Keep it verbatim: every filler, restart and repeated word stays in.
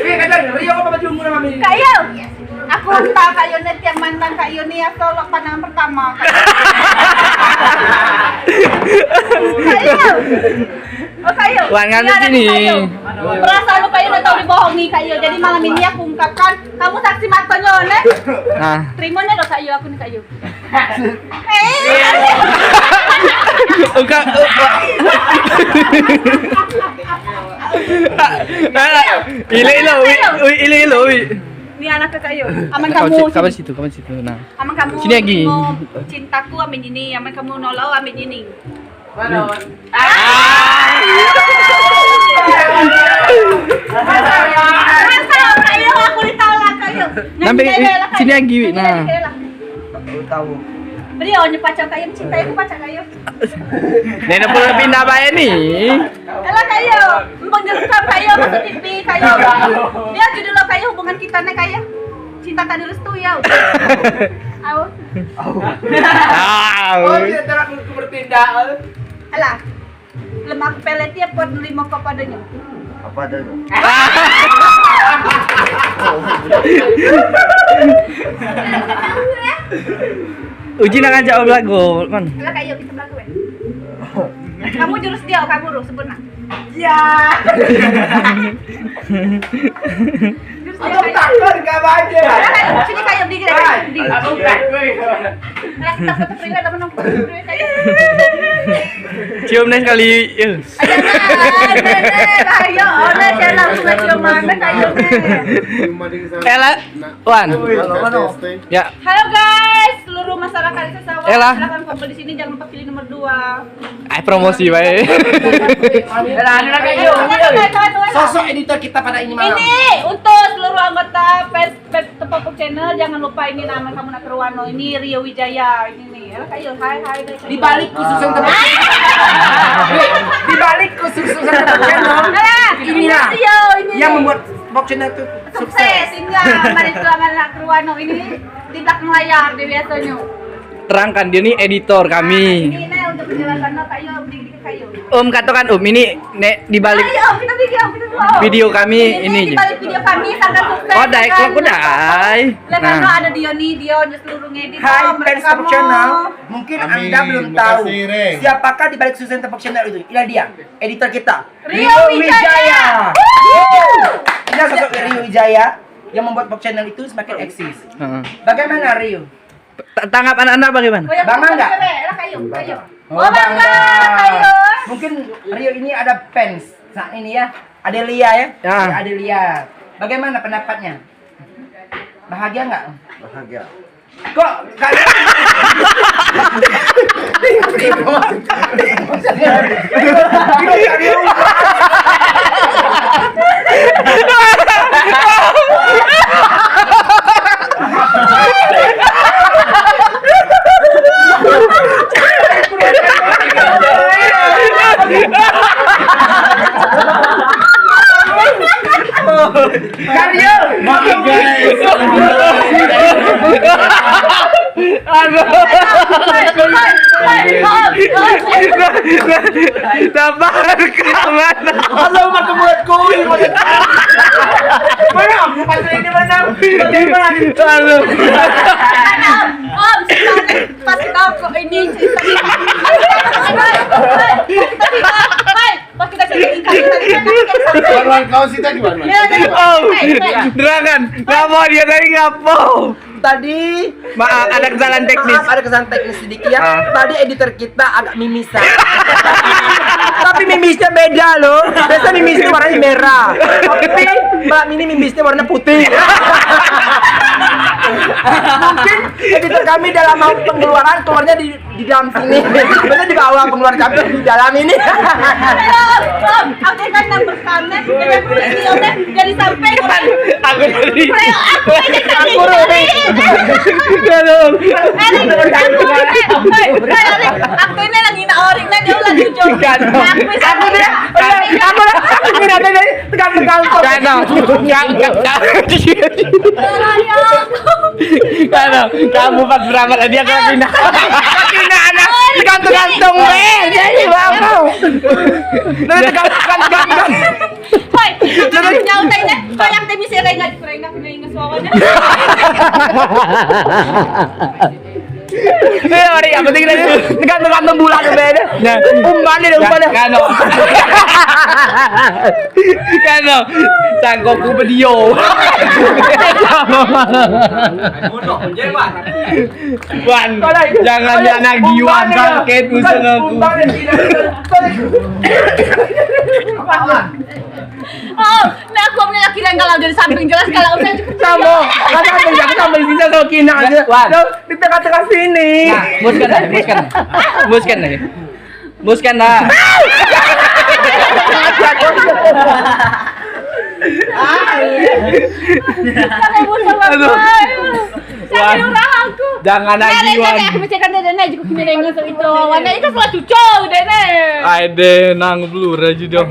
Weh, kata Rio apa baju murah, Mami? Kak Yu. Aku entah Kak Yu ni tiang mantan Kak Yu ni asal lok pandang pertama. Kak Yu. Oh, Kak Yu. Wan, ngambil sini. Perasaan lu Kak Yu dah tahu dibohongi Kak Yu. Jadi malam ini aku ungkapkan, kamu saksi matanya, ne? Ah. Terima ne lo Kak Yu, aku ni Kak Yu. Engkau. Ila ila wi, wi, ila ila wi. Ni anak Kak Yu. Aman kamu. Kawan situ, kawan situ. Nah. Aman kamu. Sini lagi. Cintaku amin ini, aman kamu nolo amin ini. Mana? Ah. Masa Kak Yu, aku ditolak Kak Yu. Sampai sini lagi wi. Nah. Tahu. Beri awak ni pacar Kak Yu, mencintai aku pacar Kak Yu. Nenek pula pindah bae ni. Alah Kak Yu, empang jerutam Kak Yu, masuk T V Kak Yu. Dia judul Kak Yu, hubungan kita ni Kak Yu. Cinta tak direstui ya. Au. Au. Oh, dia terang ku bertindak. Alah. Lemak pelet dia pot nerima kau padanya. Apa adanya? Uji nak ngajak belagu, man. Alah Kak Yu, kita belagu, eh. Kamu jurus dia, kamu jurus sempurna. Ya. Jurus dia, Kak Yu. Takut, gak baca. Sini Kak Yu, berdiri, Kak Yu, berdiri. Aku takut. Nah, kita foto priwet, apa nong foto priwet, Kak Yu? Cium deh sekali. Ayo, ayo, ayo, ayo, ayo, ayo. Ella, Wan. Ya. Halo guys, seluruh masyarakat Sesawan, silakan kumpul di sini, jangan lupa pilih nomor dua. Eh, promosi bae. Sosok editor kita pada ini malam. Ini untuk seluruh anggota fans, fans Tepok Channel, jangan lupa ini nama kamu nak keruan, no. Ini Rio Wijaya, ini nih. Alah, Kak Yu, hai, hai, hai. Di balik kesuksesan Tepok Channel. Di balik kesuksesan Tepok Channel. Alah, inilah Rio, ini yang membuat Tepok Channel itu sukses. Sukses, inilah, mari keluar anak keruan, no. Ini di belakang layar dia biasanya. Terangkan, dia ni editor kami. Ah, ini, ini untuk penjelasan, no, Kak Yu, di Om, katakan Om, ini nek di balik video kami ini. Di balik video kami sangat sukses. Oh, dai, kalau aku dai. Nah, ada Dio ni, Dio seluruh ngedit. Hai, fans Tepok Channel. Mungkin Anda belum tahu siapakah di balik sukses Tepok Channel itu. Inilah dia, editor kita, Rio Wijaya. Inilah sosok Rio Wijaya yang membuat Tepok Channel itu semakin eksis. Bagaimana Rio? Tanggapan Anda bagaimana? Bangga nggak? Oh, bangga. Mungkin Rio ini ada fans. Nah, ini ya, ada Lia ya. Ya, ada Lia. Bagaimana pendapatnya? Bahagia nggak? Bahagia. Kok kalian Karyo. Maaf, guys. Aduh. Sabar, kawan. Alah, mata buat kui. Mana? Pas ini mana? Aduh. Om, pas kita kok ini cerita. Pas kita cerita ikan tadi kan. Wan, wan, kau sih tadi, wan, wan. Om, terangkan. Ngapa dia tadi ngapa? Tadi, maaf, ada kesalahan teknis. Maaf, ada kesalahan teknis sedikit ya. Ah. Tadi editor kita agak mimisan. Tapi mimisnya beda loh. Biasa mimisnya warnanya merah. Tapi malam ini mimisnya warna putih. Mungkin editor kami dalam mau pengeluaran, keluarnya di, di dalam sini. Biasa di bawah, pengeluaran kami di dalam ini. Halo, Om. Aku kan number kanan, dengan video, jadi sampai. Aku tadi. Aku aja tadi. Aku tadi. Halo. Aku ini lagi nak orang, nah, dia lagi jujur. Aku dia. Aku dah. Aku dah. Aku dah. Tegang, tegang. Tegang. Kan, kamu pas beramal dia kena pindah. Pindah anak. Gantung-gantung, weh. Jadi apa? Dari tegang, tegang, tegang, tegang. Nyaut aja, kalau yang tadi saya ingat, saya ingat, saya ingat suaranya. Eh, orang yang penting tadi, tergantung-gantung bulan tu, beda. Nah. Umpan dia, umpan dia. Kan, kan, kan. Sangkokku video. Wan, jangan anak jiwa, sakit usul aku. Oh, nah, aku punya laki dan kalau dari samping jelas kalau saya cukup. Sama, kata apa, jangan tambah di sini, sama kina aja. Wan. Tuh, di tengah-tengah sini. Nah, muskan lagi, muskan lagi. Muskan lagi. Muskan lah. Aduh. Jangan lagi, Wan. Aku mesti kan dia naik juga kini dengan itu. Warna itu salah cucuk dia naik. Ai deh, nang blur aja dong.